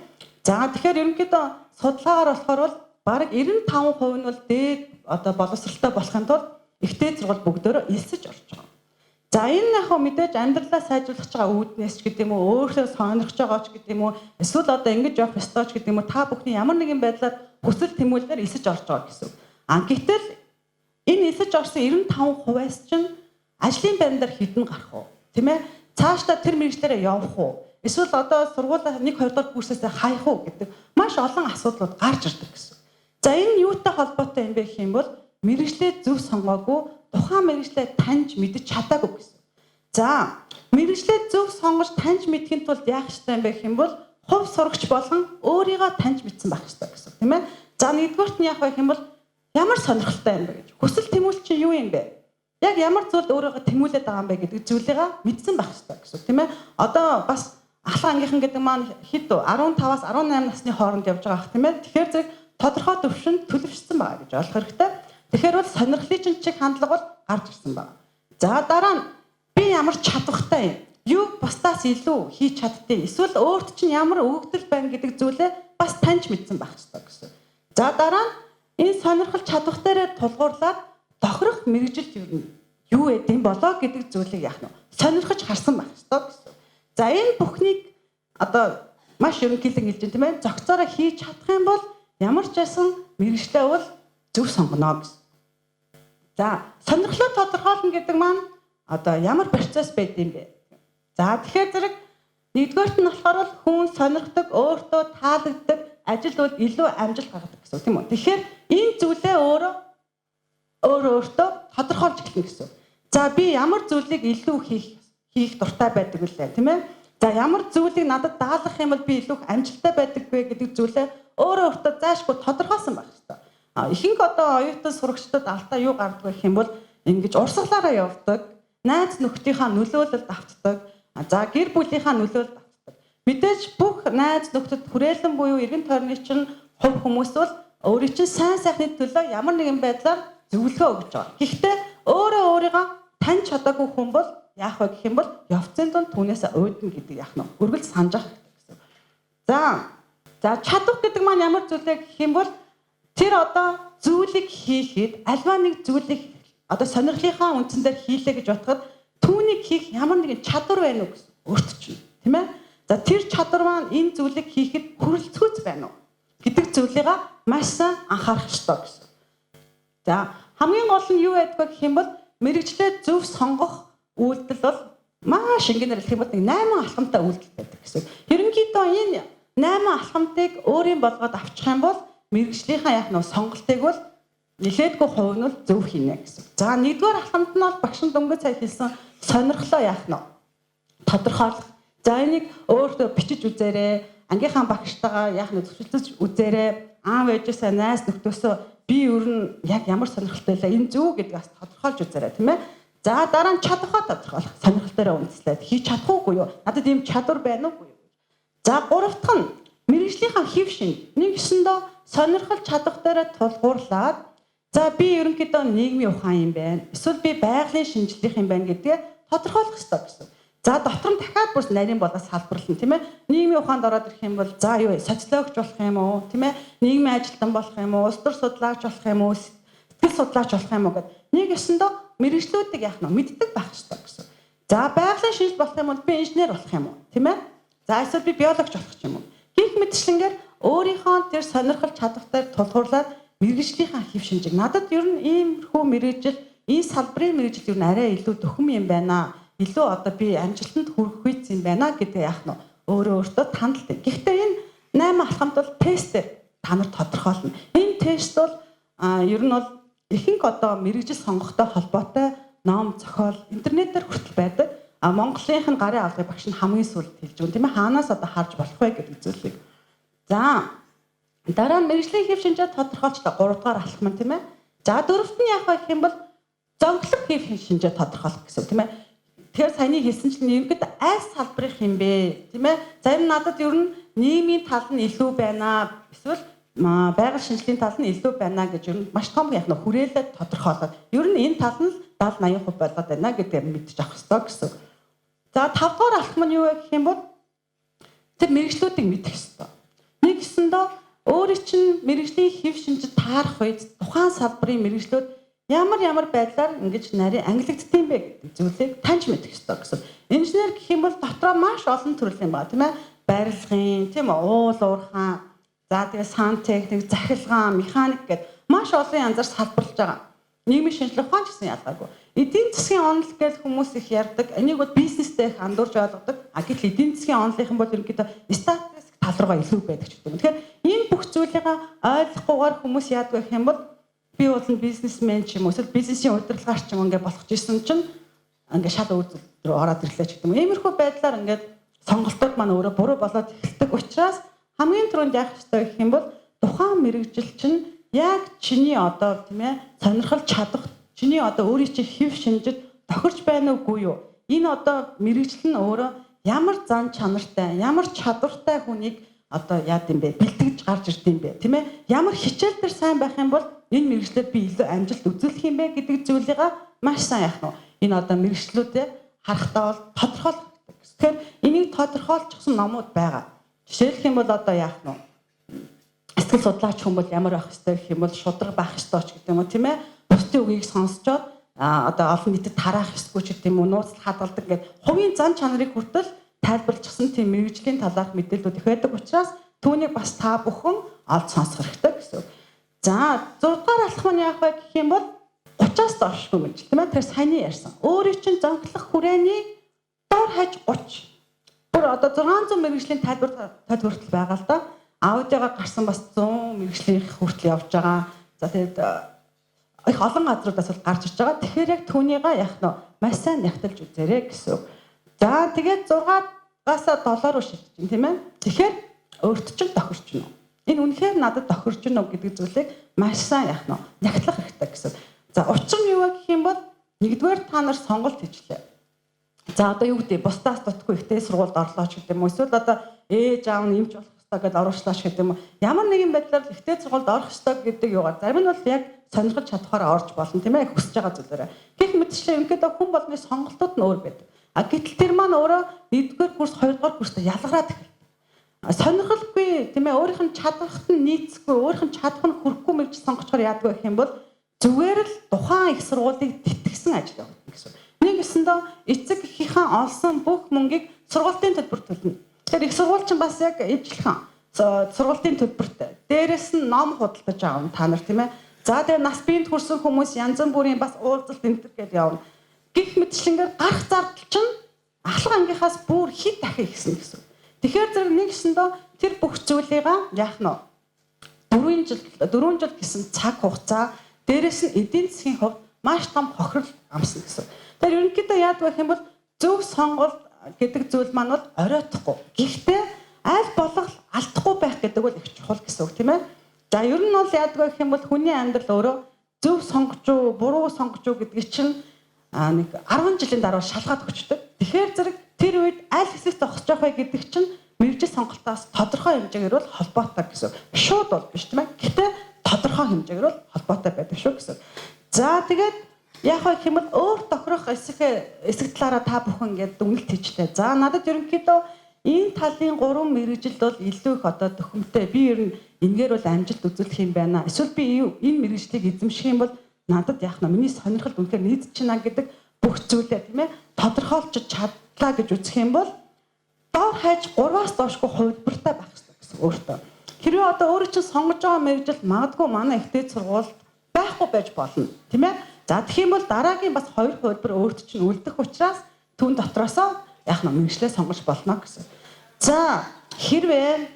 За, тэгэхээр ерөнхийдөө судалгаагаар болохоор бол бараг 95% нь бол дээд одоо боловсралтай болохын тулд ихтэй сургууль бүгдөө элсэж орж байгаа. За, энэ яг мэдээж амьдралаа сайжруулах гэж байгаа үүднээс ч гэдэг юм уу, өөрсдөө сонирхож байгаа ч гэдэг юм уу, эсвэл одоо ингэж явах ёстой ч гэдэг юм уу, та бүхний ямар нэгэн байдлаар хүсэл тэмүүлэлээр элсэж орж байгаа гэсэн үг. А гэтэл энэ элсэж орсон 95%-аас чинь ажлын байран дээр хэдэн гарах уу? Тийм ээ? Цаашдаа тэр мэргэжлээрээ явах уу? Эсвэл одоо сургуулаа 1 2 дугаар курсээс хаях уу гэдэг маш олон асуудлууд гарч ирдэг гэсэн. За, энэ юутай холбоотой юм бэ гэх юм бол мэргэжлээ зөв сонгоогүй, тухайн мэргэжлээ таньж мэдэж чадаагүй гэсэн. За, мэргэжлээ зөв сонгож таньж мэдэхин тулд яах ёстой юм бэ гэх юм бол хувь сурагч болгон өөрийгөө таньж мэдсэн байх ёстой гэсэн, тийм ээ. За, нэгдүгээрт нь яах вэ гэх юм бол ямар сонирхолтой юм бэ гэж. Хүсэл тэмүүлэл чинь юу юм бэ? Яг ямар зүйлд өөрийгөө тэмүүлээд байгаа юм бэ гэдэг зүйлийг мэдсэн байх ёстой гэсэн, тийм ээ. Одоо бас ахлах ангийнхан гэдэг маань хэд 15-аас 18 насны хооронд явж байгаа ах, тийм ээ. Тэгэхээр зэрэг тодорхой төвшөнд төлөвшсөн байгаа гэж ойлгох хэрэгтэй. Тэгэхээр бол сонирхлын чинь чиг хандлага бол гарч ирсэн байна. За, дараа нь би ямар чадвартай юм? Юу бусдаас илүү хийж чаддیں۔ Эсвэл өөрт чинь ямар өгөгдөл байна гэдэг зүйлээ бас таньж мэдсэн байх ёстой гэсэн. За, дараа нь энэ сонирхол чадвар дээрээ тулгуурлаад тохирох мэргэжил юу нь юу гэдэм болоо гэдэг зүйлийг яах нь сонирхож харсан байх ёстой гэсэн. За, энэ бүхнийг одоо маш ерөнхийлөн хэлж байна, тийм ээ. Зохицоороо хийж чадах юм бол ямар ч байсан мэргэжлээ бол зөв сонгоно гэсэн. За, сонирхлоо тодорхойлно гэдэг маань одоо ямар процесс байд юм бэ? За, тэгэхээр зэрэг нэгдүгээрт нь болохоор бол хүн сонирхдаг, өөртөө таалагддаг ажил бол илүү амжилт гаргадаг гэсэн үг, тийм үү? Тэгэхээр энэ зүйлээ өөрөө өөртөө тодорхойлж эхэлнэ гэсэн. За, би ямар зүйлийг илүү хийх дуртай байдаг вүлээ, тийм ээ? За, ямар зүйлийг надад даалгах юм бол би илүү их амжилттай байдаг вэ гэдэг зүйлээ өөрөө өөртөө зайшгүй тодорхойлсон байх хэрэгтэй. Ихэнх одоо оюутан сурагчдад алдаа юу гардаг вэ гэх юм бол ингэж урсгалаараа явдаг, найз нөхдийнхаа нөлөөлөлд автдаг, за гэр бүлийнхаа нөлөөлөлд автдаг. Мэдээж бүх найз нөхдөд хүрээлэн буюу эргэн тойрны чинь хувь хүмүүс бол өөрийн чинь сайн сайхны төлөө ямар нэгэн байдлаар зөвлөгөө өгч байгаа. Гэхдээ өөрөө өөрийгөө таньж чадаагүй хүн бол яах вэ гэх юм бол явцын дунд түүнээс уйдна гэдэг яах нь үргэлж санаж авах хэрэгтэй гэсэн. За чадвар гэдэг маань ямар зүйл вэ гэх юм бол тэр одоо зүйлийг хийхэд альва нэг зүйлийг одоо сонирхлынхаа үндсэн дээр хийлээ гэж бодоход түүнийг хийх ямар нэгэн чадвар байна уу гэсэн өөрт чинь, тийм ээ. За, тэр чадвар маань энэ зүйлийг хийхэд хүрэлцгүүц байна уу гэдэг зүйлийг маш сайн анхаарах ёстой гэсэн. За, хамгийн гол нь юу байдаг вэ гэх юм бол мэргэжлээ зөв сонгох үйлдэл бол маш энгийнээр хэлэх юм бол нэг 8 алхамтай үйлдэл байдаг гэсэн. Ерөнхийдөө энэ 8 алхамтыг өөрийн болгоод авчих юм бол мэргэжлийнхаа яах нь сонголтыг бол нилээдгүй хувь нь бол зөв хийнэ гэсэн. За, нэгдүгээр алхамд нь бол багш нь дөнгөж сая хэлсэн сонирхлоо яах нь тодорхойлох. За, энийг өөртөө бичиж үзээрэй. Ангийнхаа багштайгаа яах нь зөвшөлдөж үзээрэй. Аав ээжээсээ, найз нөхдөөсөө би ер нь яг ямар сонирхолтой вэ? Энэ зөв гэдгийг бас тодорхойлж үзээрэй, тийм ээ. За, дараа нь чадвараа тодорхойлох. Сонирхол дээрээ үндэслээд хийж чадах уугүй юу? Надад ийм чадвар байна уугүй юу? За, гурав дахь нь мэргэжлийнхаа хэв шинж. Нэг ёсондоо сонирхол чадвар дээрээ тулгуурлаад за би ерөнхийдөө нийгмийн ухаан юм байна. Эсвэл би байгалийн шинжлэх юм байна гэдгээ тодорхойлох ёстой гэсэн. За, дотор нь дахиад бүр нарийн болгож салбарлана, тийм ээ. Нийгмийн ухаанд ороод ирэх юм бол за юу социологч болох юм уу, тийм ээ. Нийгмийн ажилтан болох юм уу, улс төр судлаач болох юм уу, сэтгэл судлаач болох юм уу гэд. Нэг ёсондоо мэргэжлүүдийг яах нь мэддэг байх ёстой гэсэн. За, байгалийн шинжил болох юм бол би инженер болох юм уу, тийм ээ. За, эсвэл би биологч болох юм уу. Гэх мэтчлэнгээр өөрийнхөө тэр сонирхол чадвартай тулгуурлаад мэргэжлийнхаа хэв шинжийг надад ер нь иймэрхүү мэргэжил, энэ салбарын мэргэжил ер нь арай илүү дөхөм юм байна. Илүү одоо би амжилтанд хүрэх үйц юм байна гэдгээ яах нь өөрөө өөртөө тандалтай. Гэхдээ энэ 8 алхамд бол тестээр та нар тодорхойлно. Энэ тест бол ер нь бол ихэнх одоо мэргэжил сонгохтой холбоотой ном, зохиол интернетээр хүртэл байдаг. А Монголынх нь гарын авлагын багш нь хамгийн сүүлд хэлж өгөн, тийм ээ. Хаанаас одоо харж болох вэ гэдэг зүйлийг. За, дараа нь мэргэжлийн хэв шинжээ тодорхойлчлаа. 3 дугаар алхам нь, тийм ээ. За, дөрөвт нь яах вэ гэх юм бол зөнглөх хэв шинжээ тодорхойлох гэсэн, тийм ээ. Тэгэхээр саяны хэлсэн чинь ерөнхийдөө аль салбарынх юм бэ, тийм ээ. Зарим надад ер нь нийгмийн тал нь илүү байна. Эсвэл байгаль шинжилгээний тал нь илүү байна гэж ер нь маш том яг нь хүрээлээд тодорхойлоод ер нь энэ тал нь 70 80% болгоод байна гэдгээ мэдчих авах ёстой гэсэн. За, 5 дугаар алхам нь юу вэ гэх юм бол тэр мэргэжлүүдийг мэдэх ёстой. Нэг ёсондоо өөрийн чинь мэргэжлийн хэв шинжид таарах үед тухайн салбарын мэргэжлүүд ямар байдлаар ингэж нарийн ангилагдсан юм бэ гэдэг зүйлийг таньж мэдэх ёстой гэсэн. Инженер гэх юм бол дотроо маш олон төрлийн байгаа, тийм ээ. Барилгын, тийм үү, уул уурхаан, за тэгээ сантехник, захилгаан, механик гэд маш олон янзаар салбарлаж байгаа. Нийгмийн шинжилгээ ухаан ч гэсэн ялгаагүй. Эдийн засгийн онол гэж хүмүүс их ярьдаг. Энийг бол бизнестэй их андуурч ойлгодог. А гэтэл эдийн засгийн онолынхан бол ерөнхийдөө статистик тал руугаа илүү байдаг ч гэдэг юм. Тэгэхээр энэ бүх бүх зүйлийг ойлгохгүйгээр хүмүүс яадаг гэх юм бол би бол бизнесмен ч юм уу эсвэл бизнесийн удирдлагаар ч юм ингээ болох гэсэн чинь ингээ шал өөр зүйл рүү ороод ирлээ ч гэдэг юм. Иймэрхүү байдлаар ингээд сонголтууд маань өөрөө буруу болоод эхэлдэг учраас хамгийн түрүүнд яах ёстой гэх юм бол тухайн мэргэжил чинь яг чиний одоо тийм сонирхол чадах, чиний одоо өөрийн чинь хэв шинжид тохирч байна уугүй юу? Энэ одоо мэргэжил нь өөрөө ямар зан чанартай, ямар чадвартай хүнийг одоо яад юм бэ? Бэлтгэж гарч ирд юм бэ? Тийм? Ямар хичээл дээр сайн байх юм бол энэ мэргэжлээр би илүү амжилт үзүүлэх юм бэ гэдэг зүйлийг маш сайн яах нь. Энэ одоо мэргэжлүүдээ харахтаа бол тодорхойлох хэрэгтэй. Тэгэхээр энийг тодорхойлчихсон номууд байгаа. Жишээлх юм бол одоо яах нь? Сэтгэл судлаач хүн бол ямар байх ёстой гэх юм бол шударга байх ёстой ч гэдэг юм уу, тийм? Бусдын үгийг сонсчоод одоо олон нийтэд тараах ёсгүй ч гэдэг юм уу, нууцлал хадгалдаг гэдэг хувийн зан чанарыг хүртэл тайлбарлчихсан тийм мэргэжлийн талаарх мэдээллүүд их байдаг учраас түүнийг бас та бүхэн олж сонсох хэрэгтэй гэсэн үг. За 6 дугаар алхам нь яах вэ гэх юм бол 30-аас доошгүй мэргэжил, тийм Тэр саяны ярьсан. Өөрийн чинь зонхлох хүрээний дор хаяж 30. Бүр одоо 600 мэргэжлийн тайлбар хүртэл байгаа л да. Аудиогоор гарсан бас 100 мэргэжлийн хүртэл явж байгаа. За тэгээд их олон газруудаас бол гарч ирж байгаа. Тэгэхээр яг түүнийгээ яах нь маш сайн нягталж үзээрэй гэсэн үг. За тэгээд 6-аас 7 руу шилжиж байна, тийм? Тэгэхээр өөрт чинь тохирч гинэ. Энэ үнэхээр надад тохирч гинэ гэдэг зүйлийг маш сайн яах нь нягтлах хэрэгтэй гэсэн. За учир нь юу вэ гэх юм бол нэгдүгээр та нар сонголт хийжлээ. За одоо юу гэдэг бусдаас дутгүй ихтэй сургуульд орлоо ч гэдэг юм уу? Эсвэл одоо ээж аав нь эмч болох ёстой гэдээ оруулчлаа ч гэдэг юм уу? Ямар нэгэн байдлаар ихтэй сургуульд орох ёстой гэдэг юугаар зарим нь бол яг сонирхож чадхаараа орж болно, тийм хүсэж байгаа зүйлээрээ. Гэх мэтчлэн ерөнхийдөө хүн болгоны сонголтууд нь өөр байдаг. А гэтэл тэр маань өөрөө 1-р курс, 2-р курстай ялгараад эхэлдэг. Сонирхолгүй, тийм өөрийнх нь чадварт нь нийцэхгүй, өөрийнх нь чадах нь хүрэхгүй мэрэгжил сонгочхоор яадаг вэ гэх юм бол зүгээр л тухайн их сургуулийг тэтгэсэн ажил явагдана гэсэн. Нэг гэсэндээ эцэг эхийнхээ олсон бүх мөнгийг сургуулийн төлбөр төлнө. Тэгэхээр их сургууль чинь бас яг ижлэхэн сургуулийн төлбөртэй. Дээрээс нь ном худалдаж аавна та нар, тийм. За тэгээ нас биед хүрсэн хүмүүс янз бүрийн бас уулзалт энэ төр гэж явна. Гэх мэтчлэнгээр гарах зардал чинь ахлах ангийнхаас бүр хэд дахин ихсэн гэсэн. Тэгэхээр зэрэг нэг гэсэндээ тэр бүх зүйлийг яах нь 4 жил гэсэн цаг хугацаа дээрээс нь эдийн засгийн хувьд маш том хохирол амсна гэсэн. Тэгэхээр ерөнхийдөө яадаг байх юм бол зөв сонголт гэдэг зүйл маань бол оройтхгүй. Гэхдээ аль болох алдахгүй байх гэдэг бол их чухал гэсэн үг, тийм? За ер нь бол яадаг байх юм бол хүний амьдрал өөрөө зөв сонгож уу, буруу сонгож уу гэдгийг чинь нэг 10 жилийн дараа шалгаад өгчдөг. Тэгэхээр зэрэг тэр үед аль хэсэгт зогсож явах вэ гэдэг чинь мэргэжил сонголтоос тодорхой хэмжээгээр бол холбоотой гэсэн. Шууд бол биш, тийм? Гэхдээ тодорхой хэмжээгээр бол холбоотой байдаг шүү гэсэн. За тэгээд яах вэ гэх юм бол өөр тохирох эсэг талаараа та бүхэн ингээд дүгнэлт хийжлээ. За надад ерөнхийдөө энэ талын 3 мэргэжилд бол илүү их одоо төхөмтэй. Би ер нь энгээр бол амжилт үзүүлэх юм байна. Эсвэл би энэ мэргэжлийг эзэмших юм бол надад яах нь миний сонирхолд үнэхээр нийцэж байна гэдэг бүх зүйлээ, тийм тодорхойлж чадлаа гэж үзэх юм бол дор хаяж 3-аас доошгүй хувилбартай байх хэрэгтэй гэсэн өөртөө. Хэрвээ одоо өөрөө чинь сонгож байгаа мэргэжил магадгүй манай ихтэй сургуульд байхгүй байж болно, тийм? За тэгэх юм бол дараагийн бас 2 хувилбар өөрт чинь үлдэх учраас түүн дотроосоо яах нь мэргэжлээ сонгож болно гэсэн. За хэрвээ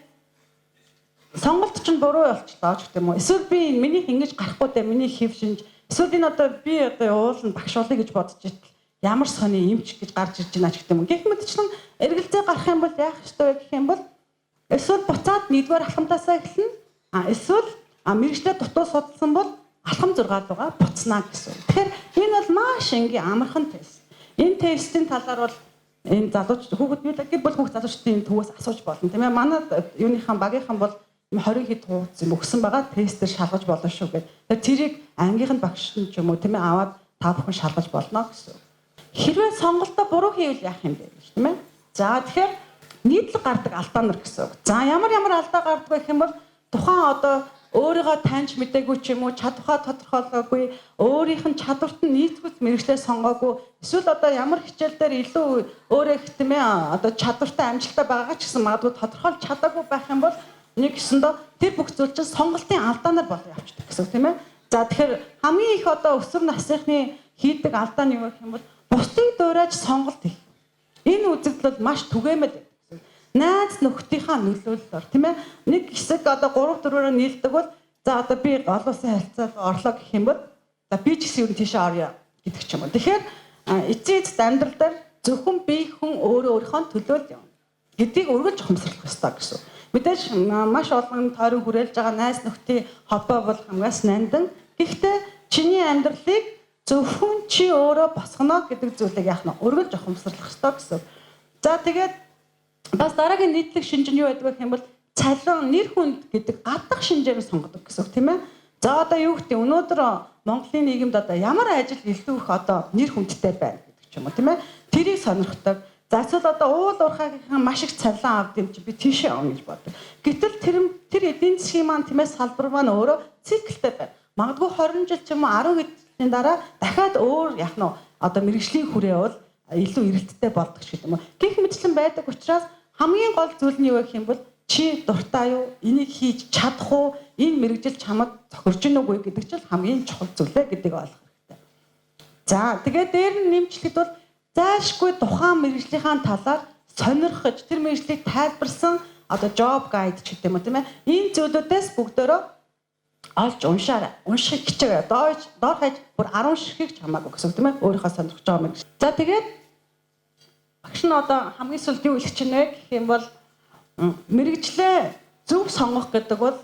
сонголт чинь буруу болчлоо ч гэдэг юм уу? Эсвэл би миний ингэж гарахгүй дээ, миний хэв шинж эсвэл энэ одоо би одоо уулын багш болъё гэж бодож итэл ямар сони эмч гэж гарч ирж байна ч гэдэг юм уу? Гэх мэтчлэн эргэлзээ гарах юм бол яах ёстой вэ гэх юм бол эсвэл буцаад нэгдүгээр алхамтаасаа эхэлнэ. А эсвэл мэргэжлээ дутуу судалсан бол алхам 6 руугаа буцнаа гэсэн. Тэгэхээр энэ бол маш энгийн амархан тест. Энэ тестийн талаар бол энэ залууч хүүхэд би гэр бүл хүүхд залуучдын төвөөс асууж болно, тийм? Манай юуныхан багийнхан бол 20 хэд хуудас юм өгсөн байгаа тестээр шалгаж болно шүү гэдэг. Тэгэхээр тэрийг ангийнх нь багш нь ч юм уу, тийм аваад та бүхэн шалгаж болно гэсэн. Хэрвээ сонголтоо буруу хийвэл яах юм бэ гэж, тийм? За тэгэхээр нийтлэг гардаг алдаа нар гэсэн үг. За ямар алдаа гардаг вэ гэх юм бол тухайн одоо өөрийгөө таньж мдээгүй ч юм уу, чадвараа тодорхойлоогүй, өөрийнх нь чадварт нь нийцгүйц мэргэжлээ сонгоогүй, эсвэл одоо ямар хичээл дээр илүү өөрөө их, тийм одоо чадвартай амжилттай байгаагаа ч гэсэн магадгүй тодорхойлж чадаагүй байх юм бол нэг гэсэндээ тэр бүх зүйл чинь сонголтын алдаанаар болоо явчихдаг гэсэн үг, тийм? За тэгэхээр хамгийн их одоо өсвөр насныхны хийдэг алдаа нь юу гэх юм бол бусдыг дуурайж сонголт хийх. Энэ үзэгдэл бол маш түгээмэл байдаг гэсэн. Найз нөхдийнхаа нөлөөллөөр, тийм ээ. Нэг хэсэг одоо 3 4-өөр нийлдэг бол за одоо би олон улсын харилцаанд орлоо гэх юм бол за би ч гэсэн ер нь тийшээ орё гэдэг ч юм уу. Тэгэхээр эцсийн эцэст амьдрал дээр зөвхөн би хүн өөрөө өөрийнхөө төлөө л явна гэдгийг үргэлж ухамсарлах ёстой гэсэн. Мэдээж маш олон тойрон хүрээлж байгаа найз нөхдийн холбоо бол хамгаас нандин. Гэхдээ чиний амьдралыг зөвхөн чи өөрөө босгоно гэдэг зүйлийг яах нь үргэлж ухамсарлах ёстой гэсэн. За тэгээд бас дараагийн нийтлэг шинж нь юу байдаг вэ гэх юм бол цалин, нэр хүнд гэдэг гадах шинжээр сонгодог гэсэн үг, тийм ээ. За одоо юу гэдэг өнөөдөр Монголын нийгэмд одоо ямар ажил илүү их одоо нэр хүндтэй байна гэдэг ч юм уу, тийм ээ. Тэрийг сонирхдог. За эсвэл одоо уул уурхайгийнхан маш их цалин авд юм чи би тийшээ явна гэж боддог. Гэтэл тэр эдийн засгийн маань, тийм ээ, салбар маань өөрөө циклтэй байна. Магадгүй 20 жил ч юм уу 10 хэд жилийн дараа дахиад өөр яах нь одоо мэрэгжлийн хүрээ бол илүү эрэлттэй болдог ч гэдэг юм уу. Гэх мэтлэн байдаг учраас хамгийн гол зүйл нь юу гэх юм бол чи дуртай юу? Энийг хийж чадах уу? Энэ мэрэгжил чамд зохирж гин үгүй гэдэг чинь хамгийн чухал зүйлээ гэдгийг ойлгох хэрэгтэй. За тэгээд дээр нь нэмжлэхэд бол зайлшгүй тухайн мэрэгжлийнхаа талаар сонирхож тэр мэрэгжлийг тайлбарсан одоо job guide ч гэдэг юм уу, тийм ээ. Энэ зүйлүүдээс бүгдөө олж уншаарай. Уншихыг хичээгээрэй. Доор хаяж бүр 10 ширхгийг ч хамаагүй гэсэн үг, тийм ээ. Өөрийнхөө сонирхож байгаа мэрэгжил. За тэгээд багш нь одоо хамгийн сүүлд юу хэлэх чинь вэ гэх юм бол мэрэгжлээ зөв сонгох гэдэг бол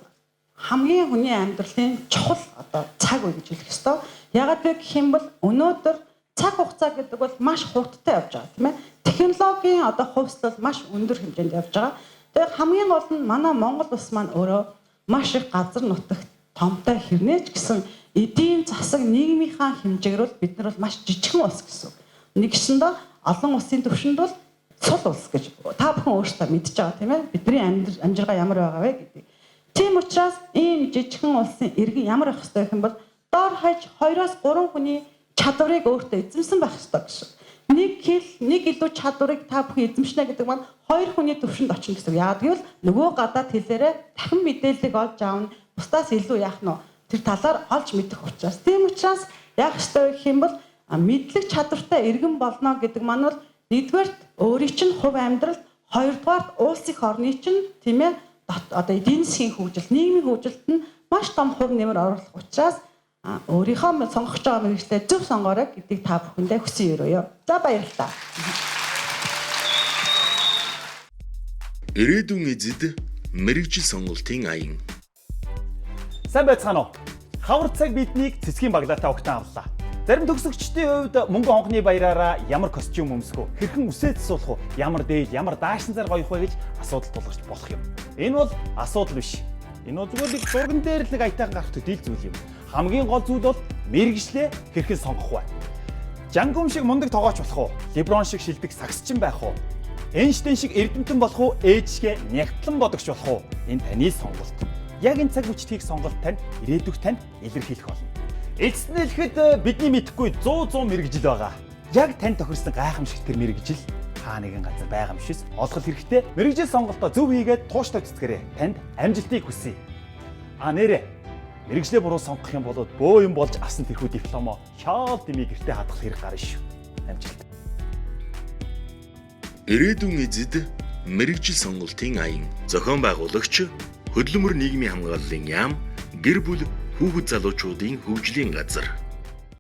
хамгийн хүний амьдралын чухал одоо цаг үе гэж хэлэх ёстой. Яагаад вэ гэх юм бол өнөөдөр цаг хугацаа гэдэг бол маш хурдтай явж байгаа, тийм ээ. Технологийн одоо хувьслал маш өндөр хэмжээнд явж байгаа. Тэгээд хамгийн гол нь манай Монгол улс маань өөрөө маш их газар нутагт томтой хэрнээ ч гэсэн эдийн засаг нийгмийнхаа хэмжээгээр бол бид нар бол маш жижигхэн улс гэсэн үг. Нэгсэндээ олон улсын түвшинд бол сул улс гэж та бүхэн өөрсдөө мэдж байгаа, тийм ээ. Бидний амжиргаа ямар байгаа вэ гэдэг. Тийм учраас ийм жижигхэн улсын иргэн ямар байх ёстой гэх юм бол доор хаяж 2-3 хүний чадварыг өөртөө эзэмсэн байх ёстой гэсэн. Нэг хэл, нэг илүү чадварыг та бүхэн эзэмшнэ гэдэг маань 2 хүний төвшөнд очно гэсэн. Яагаад гэвэл нөгөө гадаад хэлээрээ дахин мэдээллийг олж аавна, бусдаас илүү яах нь тэр талаар олж мэдэх учраас. Тийм учраас яах ёстой вэ гэх юм бол мэдлэг чадвартай иргэн болно гэдэг маань бол нэгдүгээрт өөрийн чинь хувь амьдрал, хоёрдугаарт улс их орны чинь, тийм ээ, одоо эдийн засгийн хөгжил, нийгмийн хөгжилд нь маш том хувь нэмэр оруулах учраас өөрийнхөө сонгож байгаа мэргэжлээ зөв сонгоорой гэдгийг та бүхэндээ хүсэн өрөөё. За баярлалаа. Ирээдүйн эзэд мэргэжил сонголтын аян. Сайн байцгаана уу? Хавар цаг биднийг цэцгийн баглаатай огтон авлаа. Зарим төгсөгчдийн хувьд мөнгө хонхны баяраараа ямар костюм өмсөх үү, хэрхэн үсээ засуулах уу, ямар дээл, ямар даашин зар гоёх вэ гэж асуудал тулгарч болох юм. Энэ бол асуудал биш. Энэ бол зүгээр нэг зурган дээр л нэг аятайхан гарах төдийл зүйл юм. Хамгийн гол зүйл бол мэргэжлээ хэрхэн сонгох вэ? Жангум шиг мундаг тогооч болох уу? Леброн шиг шилдэг сагсчин байх уу? Эйнштейн шиг эрдэмтэн болох уу? Ээж шигэ нягтлан бодогч болох уу? Энэ таны сонголт. Яг энэ цаг мөчд хийх сонголт тань ирээдүйг танд илэрхийлэх болно. Эцэст нь хэлэхэд бидний мэдэхгүй 100 мэргэжил байгаа. Яг тань тохирсон гайхамшигт тэр мэргэжил хаа нэгэн газар байгаа юм шис олох хэрэгтэй. Мэргэжил сонголтоо зөв хийгээд тууштай цэцгээрэй. Танд амжилтыг хүсье. А нэрэ мэргэжлээ буруу сонгох юм бол бөө юм болж авсан тэрхүү дипломо шаал дэмий гэртээ хадгалах хэрэг гарна шүү. Амжилт. Ирээдүйн эзэд мэргэжил сонголтын аян. Зохион байгуулагч Хөдөлмөр нийгмийн хамгааллын яам, гэр бүл хүүхэд залуучуудын хөгжлийн газар.